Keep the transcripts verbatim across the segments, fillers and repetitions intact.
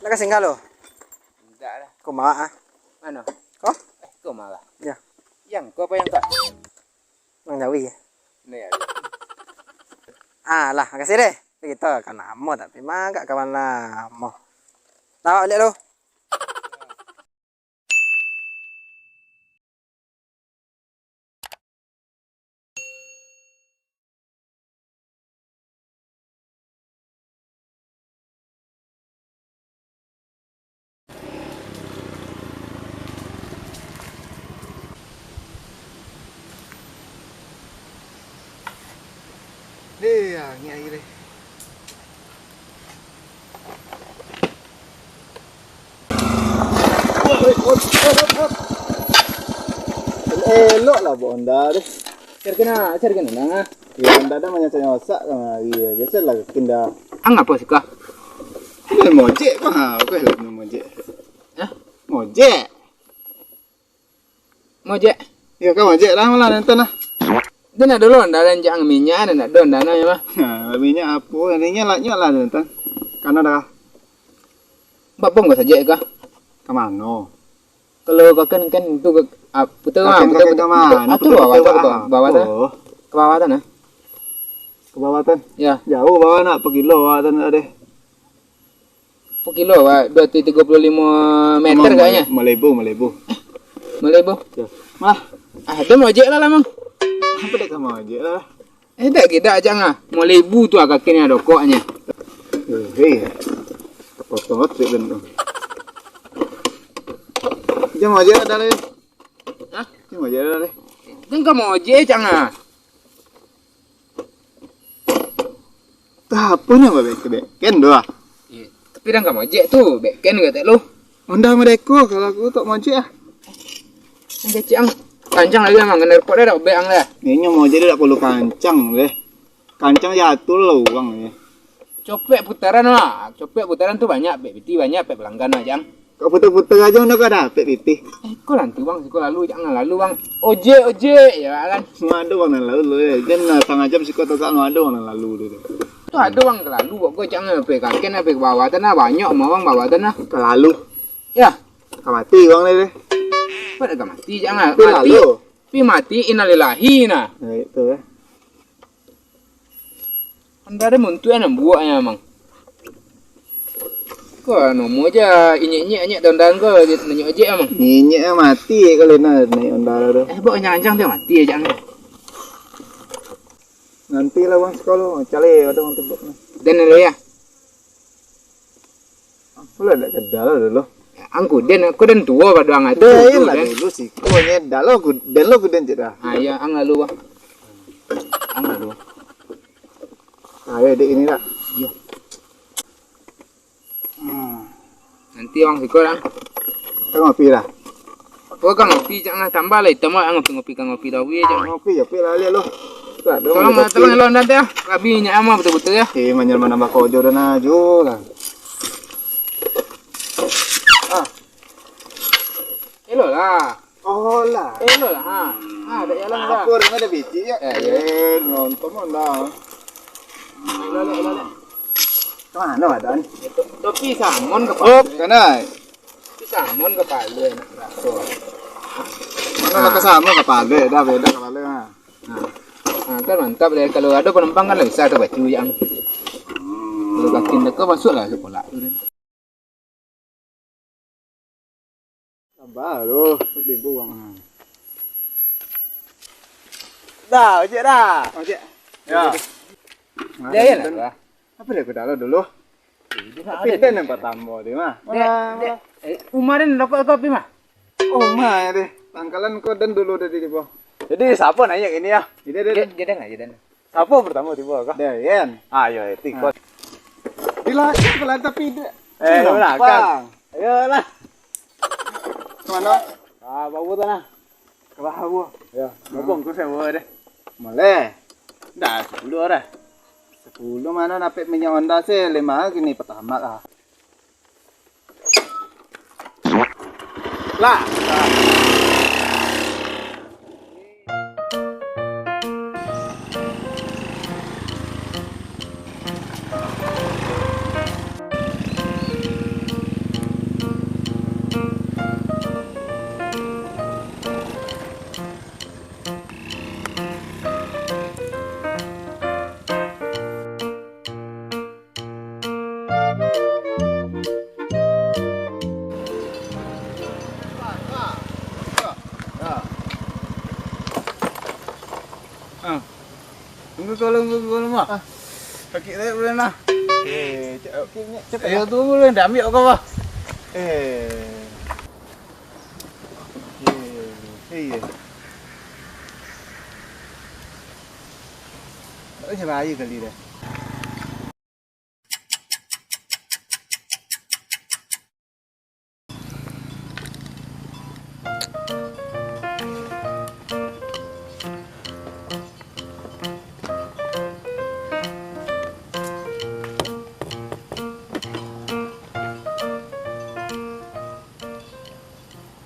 Nak ka singgah lo? Indak lah. Ko mawak ah. Mano? Ko? Eh, ko mawak. Ya. Yang ko apa yang ko? Nang jawi. Ni ya. Ah lah, makasih deh. Kito kan lamo tapi mangkak kawan lamo. Lawak baliak lo. Deh, angin air deh. Elok lah bawa Honda deh. Cari kena, cari kena nah. Ya, Honda dah banyak nyosak kan hari ya. Biasalah kinda. Ang apa sih kah? Dia mojek kah? Apa yang mojek? Hah? Mojek. Mojek. Ya, kau mojek lah malah nonton lah. Dia nak dulu Honda dan jangan minyak, dia nak dulu Honda nah ya mah. Nah, minyak apa? Minyak lah, minyak lah nonton. Karena dah. Bapong kau saja kah? Ke mano? Kalau kau kan, kan tu ke, ah, putar Kau mah, kan, putar, kau kan putar, ke mano? putar. Ah, tu Putar, bawah tu, putar bawah, bawah tu. Apa? Ke bawah tu nah. Ke bawah tu. Ya. Jauh bawah nak pergi lo awak tu nak deh. Berapa kilo, Pak? Dua ratus tiga puluh lima meter Emang kayaknya. Malibu, malibu. Malibu. Ya. Mah. Ah, dia mau ojek lah, lah, Mang. Apa dia kamu ojek lah? Eh, dak gida aja ngah. Malibu tu agak kini ada koknya. Eh, hei. Potong otak ben tu. Dia mau ojek lah, dah, leh. Hah? Dia mau ojek lah, leh. Dia nggak mau ojek, cang ah. Tah, apo nyo babek-beken tu ah? Iyo, tapi dah ka mojek tu, beken ka tek lu. Honda Merdeka, kalau aku tak mojek ah. Kecek ang, kancang lagi emang, kena repot dah, dah bek ang dah. Inyo mojek dah tak perlu kancang deh. Kancang jatuh lah urang ni. Copek putaran lah, copek putaran tu banyak, bek piti banyak, bek pelanggan lah, Jang. Kok putar-putar aja, udah kau dapet pitih. Eh, kau nanti bang, siko lalu, jangan lalu bang. Ojek, ojek, ya kan? Mado bang nan lalu, eh. Jan lah, satangah jam siko tokak mado bang nan lalu tu. Tu ado bang kelalu, kok kau jangan sampai kaken, sampai ke bawah tanah, banyak mah bang bawah tanah. Kelalu. Ya. Ka mati bang ni deh. Kau dah ka mati, jangan. Tapi Mati. lalu. Tapi mati, innalillahi nah. Nah, itu ya. Kan dah ada muntuak nan buaknya, Mang. Kau nomo aja, inyek-inyek, inyek daun-daun kau, nanyok ojek, Mang. Inyek mati kalau nak naik Honda tu. Eh, bawa kencang-kencang dia mati aja, Mang. Nanti lah, Bang, sekolah, cari ada orang tembak ni. Dan dulu ya. Aku lah nak kedal dulu. Angku den, aku den tua pada ang tu. Dah, dulu, lah den. Dulu sih. Kau ni dah lo, aku den lo, aku den je dah. Ah, ya, ang lalu, Bang. Ang lalu. Ayo, dek ini dah. Iya. Hmm. Nanti, Bang, siko, Bang. Kau ngopi dah. Kau kan ngopi, jangan tambah lah hitam, Bang. Ngopi-ngopi, kan ngopi dawi aja. Ngopi, ya, pi lah, lihat lo. Tolong, tolong, elok nanti ya. Kabi nyak ama betul-betul ya. Eh, manyan manambah kojo dan ajo lah. Ah. Elok lah. Oh lah. Elok lah, ha. Ha, dak jalan dah. Apa orang ada biji ya? Eh, ya. Eh, nonton mana? Elok, elok, elok, elok. Kemana badan? Topi samon kepala. Oh, kena. Topi samon kepala nak raso. Mana lah kesama kepala, dah beda kepala ha. Nah, nah, kan mantap deh. Kalau ada penumpang kan lah bisa tu baca yang. Kalau kakin deka masuklah sekolah tu deh. Tambah tu, seribu uang. Dah, ojek dah. Ojek. Ya. Dah, ya lah. Apa dia aku dah dulu? Tapi dia yang pertama dia mah. Dek, dek, eh, Umar ni rokok kopi mah? Oh, mah ya deh. Pangkalan kau dan dulu dari di bawah. Jadi siapa nanya ini ya? Jadi dia Dia, dia dah nggak, dia dah. Siapa pertama tiba kah? Dia, Yan. Ah, ya, itu kau. Di belakang, ke lantai pindah. Eh, Kenapa? Belakang. Ayolah. Kemana? Ah, bawa tu nah. Ke bawah. Ya. Ngomong kau saya bawa deh. Boleh. Dah, sepuluh dah. Sepuluh mana dapat minyak Honda sih? Lima kini pertama lah. Lah. Tolong, tolong, tolong, Mak. Ah. Sakik saya boleh nah. Eh, cak, oke, ni, cak, ayo, tunggu dulu, ndak ambil kau, Bah. Eh. Eh, iya. Oh, ini bahaya kali dah.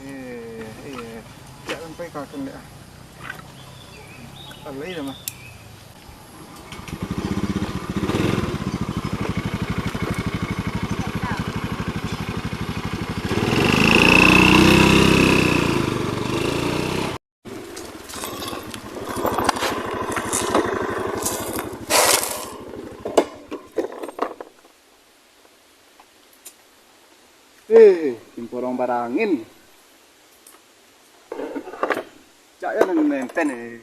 Eh, eh, jak sampai ka kendek ah. Alai dah mah. Eh, Cimporong barangin. Cak yo nan nenten, eh.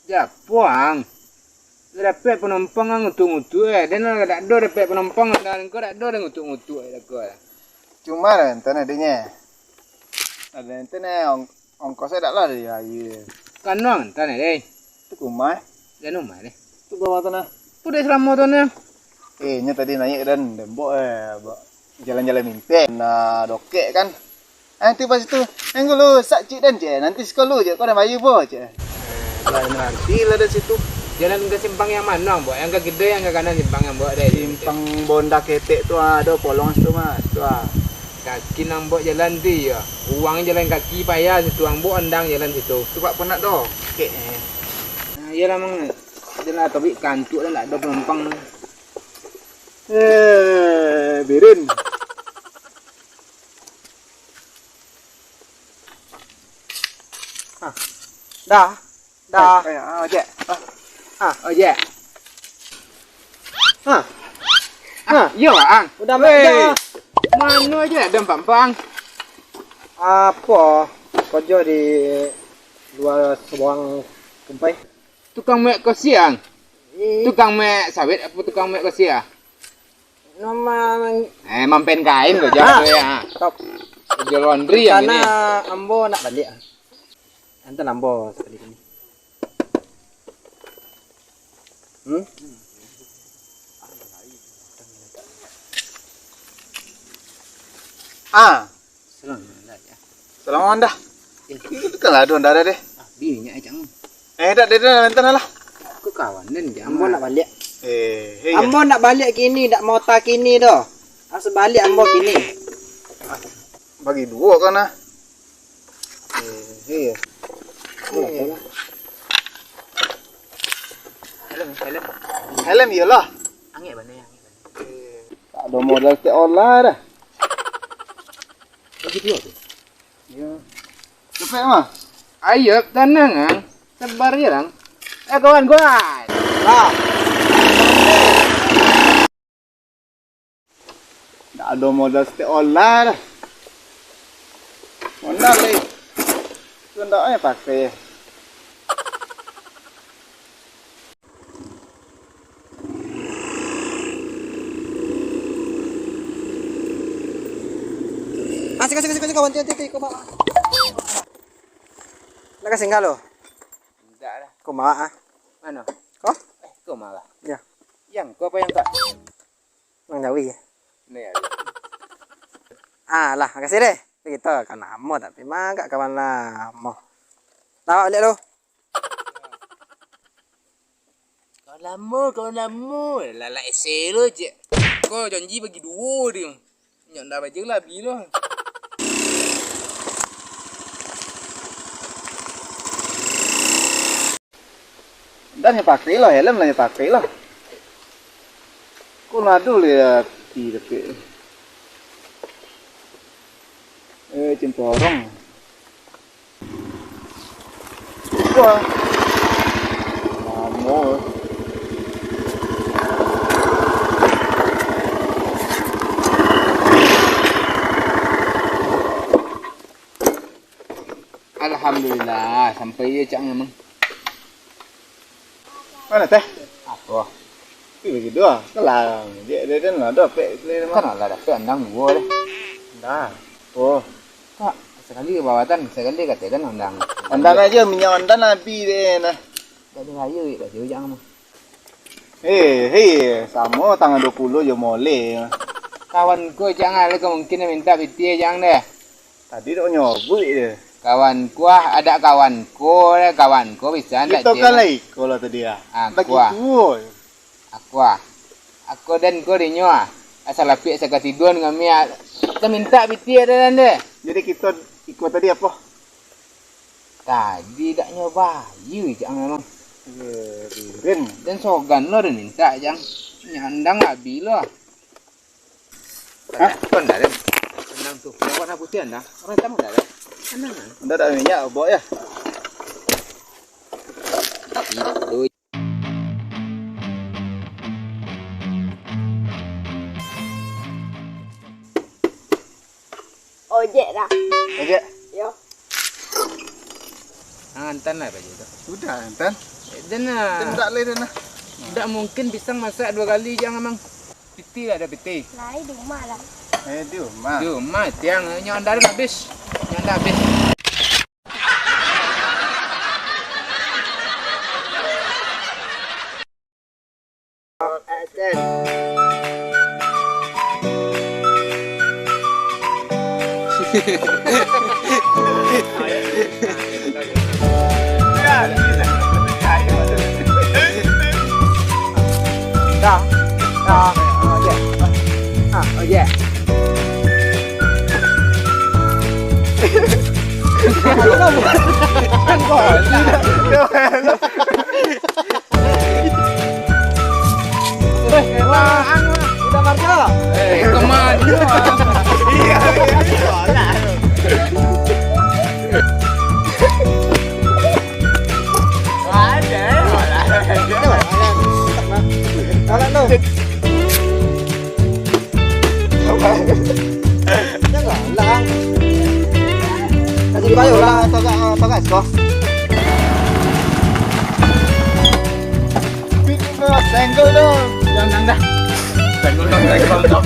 Japuang. Dapek panumpang ang ngutuk-ngutuk, eh. Den lah dak ado dapek panumpang, dan ko dak ado den ngutuk-ngutuk, eh, dak ko, eh. Cuma nenten adinyo. Ado nenten, eh, ong-, ongkos e dak lah dari aia. Kanuang tadi, deh. Tu ka umah. Jan umah, deh. Tu bawah tanah. Tu dek selamo tu nah. Eh, nyo tadi naiak dan dembok, eh, ba-, jalan-jalan mimpi. Nah, dokek kan. Eh, tu pas tu. Nengok lu, sak cik dan cik. Nanti sekali je, kau dah bayu bo, cik. Lah, nanti lah dari situ. Jalan ka simpang yang mano, Mbok? Yang ka kidai, yang ka kanan simpang yang Mbok deh? Simpang Bonda Ketek tu, ah, ado polong situ, Mas. Tu, ah. Kaki nan Mbok jalan tu, iyo. Uwang jalan kaki payah situ, Mbok ondang jalan situ. Tu bak penat doh. Kek, eh. Nah, iyolah, Mang. Jalan atau bik kantuk dah, ndak ado penumpang. Eh, birin. Ah. Dah. Dah. Eh, eh, ah, ojek. Ah. Ah, ojek. Ah. Ah, iyo, Ang. Udah, Weh. Ojek, ah. Mano ajo ado pampang? Apo? Karajo di lua sabuang kumpai. Tukang mek kosia, Ang? Ih. Tukang mek sawit apo tukang mek kosia? Nama Eh, mampen kain ko jawab Ah. tu ya. Top. Kerja laundry yang Karena ini. Ambo nak balik. Antan ambo sekali ini. Hmm? Ah. Salam, Wan, dah. Eh. Itu kan lah, aduh, ndak ada deh. Ah, di minyak aja, Mang. Eh, dak, dak, dak, enten lah. Aku kawan, dan jangan. Ambo nak balik. Eh, eh, Ambo nak balik kini, dak mau tak kini doh. Harus balik ambo kini. Bagi dua kan, ah. Eh, eh. Helm, helm. Helm, iyalah. Angek bana, angek bana. Tak ada modal sekolah dah. Bagi dua tu. Ya. Cepek mah. Ayo, tenang, Ang. Sabar je, Ang. Eh, kawan, kawan. Lah. Ndak ado modal sekolah dah. Modal, eh. Tu ndak payah pakai. Ah, siko, siko, siko, siko, bantu, bantu, bantu, kau bawa. Nak kasih enggak lo? Enggak lah. Kau bawa, ah. Mana? Kau? Eh, kau malah. Ya. Yang kau apa yang kau? Nang Jawi. Ni ya. Ah, lah, makasih deh. Kita kan lamo tapi mangkak kawan lamo. Tahu lihat lo. Kawan lamo, kawan lamo. Lalak ese lo je. Kau janji bagi duo dia. Nyak ndak baca lah, bi lo. Dah nyo pakai lah, helm lah nyo pakai lah. Kok nado lihat di dekat. Eh, cemporong. Wah. Lamo. Alhamdulillah, sampai je cak memang. Mana teh? Apo? Ih, bagi dua. Kalah. Dia, dia, dia lah dapek. Kan lah dapek andang dua deh. Dah. Oh. Tak, sekali bawatan, sekali katakan andang. Andang aja, minyak andang habis deh nah. Tak ada raya, tak ada jangan mah. Eh, hei, samo tanggal dua puluh jo moleh. Kawan ko jangan lah, ko mungkin minta piti jangan deh. Tadi dak nyobuik je. Kawan kuah, ada kawan ko, kawan ko bisa ndak Kito je. Kan lah iko lah tadi ah. Ah, Bagi kuah. Tuo. Aku ah. Aku dan ko dinyo ah. Asal apik sakatiduan ngami ah. Kita minta piti ada dan deh. Jadi kito iko tadi apo? Tadi dak nyoba. Iya, cak memang. Eh, Rin. Dan sogan lo dan minta jang. Nyandang abi lo. Hah? Kau ndak ada. Tenang tu. Yang warna putih anda. Orang hitam ndak ada. Tenang ah. Ndak ada minyak, bawa ya. Itu. Ojek dah. Ojek. Yo. Ang antan lah baju tu. Sudah antan. Eh, dan ah. Ndak leh dan ah. Ndak mungkin pisang masak dua kali jang amang. Piti lah ada piti. Lai di rumah lah. Eh di rumah. Di rumah tiang nyo andaran habis. Nyo anda habis. Dah. Dah. Ojek. Ah, ojek. Kan kau. Eh, wah, anu, udah marga. Eh, kemana? Iya, iya, iya. Ada, ada. Alah, no. Janganlah. Kasih dibayar lah, tagak, tagak, kau. Senggol dong. Jangan dah. Senggol dong, senggol dong.